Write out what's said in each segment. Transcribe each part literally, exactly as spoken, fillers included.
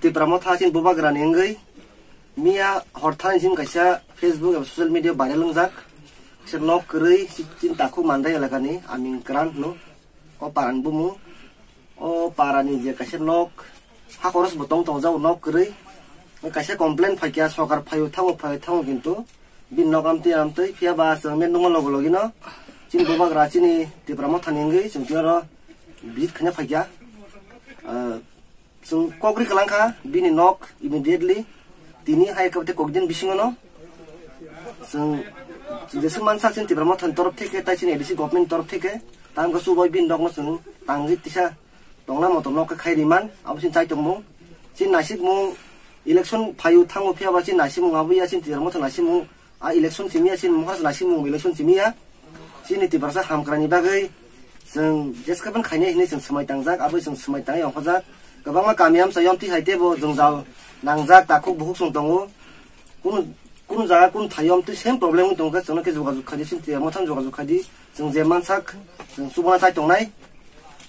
Tipra Motha chini bubagrani wngwi miya hor thani chini kaisa Facebook eba social media viral wngjak. Kaisa nok kwrwi chini takhuk Mandai elakani Aming Kran hwno. O parani bumung. O parani je kaisa nok, ha koros bo tong tong jao nok kwrwi. Kaisa complain phaikya, sokar phaio thango, phaio thango, kintu bini nok amtwi amtwi phiya ba chwng men nungma logo logino chini bubagra chini Tipra Mothani wngwi chwng tini oro visit khaina phaikya. Ah, chwng kok ri kwlangkha bini nok immediately tini hai khe kok din bisingo no chwng, chwng jesa mansa chini Tipra Mothani torof theke tai chini A D C government torof theke tam khe chubai bini nok no chwng tangwi tisa tongna motom nok khe khai riman abo chini chai tongmung. Chini naisik mung election phaio thango phiya ba chini naisik mung abo ya chini Tipra Motha naisik mung. A election simi ya, chini mohor naising mung election simi ya. Chini Tiprasa hamkrani bagwi chwng jeskapan khainai hinwi chwng swmai tangjak, abo chwng swmai tangwi ongkhorjak. Kwbangma kami amsa yomti hai tebo jwngjal nangjak, takhuk bukhuk chwng tongo. Kunu, kunu jaga kunu thai yomti same problem wng tongkha, chwngno khe jogajog khaidi, chini Tipra Mothano jogajog khaidi. Chwng je mansak, chwng chubana chai tongnai.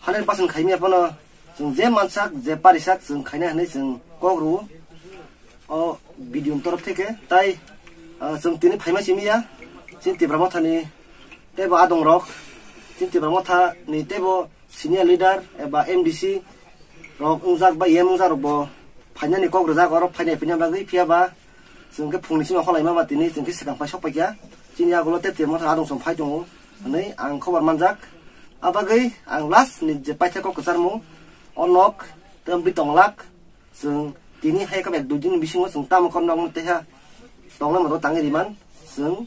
Hundred percent khaimya phano chwng je mansak, je parisak, chwng khainai hinwi chwng kok rwo. O video ni torof theke tai, ah, chwng tini phaima simi ya, chini Tipra Mothani teibo adong rok, chini Tipra Mothani teibo senior leader eba M D C rok wngjak ba E M wngjak rok bo phainani kok rwjak, oro phainai phina bagwi. Phiya ba chwng khe phungni simi okholaima ba tini chwng khe swkang phai sok paikha, chini yagulo tei Tipra Motha adong chwng phai tongo hinwi ang khobor manjak. Abagwi ang last ni je paitha kok kwcharmung o nok tei bwtwi tonglak. Chwng tini hai khe ek dui din bisingo chwng tamo kok nokno teha tongna moto tangwi riman chwng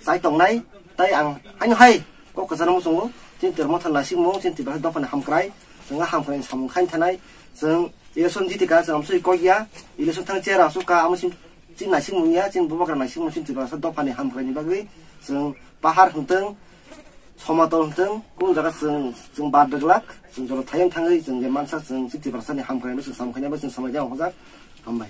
chai tongnai. Tai ang haino hai kok kwcharo muchungo chini Tipra Motha naisingmung chini Tipra dophani hamkrai chwng a hamkrai samung khain thanai. Chwng election jitika chwng amsoi kok ya, election thang chair asuk ka amo chini naisingmung ya, chini bubagra naisingmung chini Tipra dophani hamkrai ni bagwi chwng pahar hwntwng somatol hwntwng kung jaga chwng, chwng bar dwglak, chwng jora thayung thangwi chwng je mansa chwng chini Tiprasani hamkrai no chwng samung khainai bai chwng samai jang hojak. Hambai.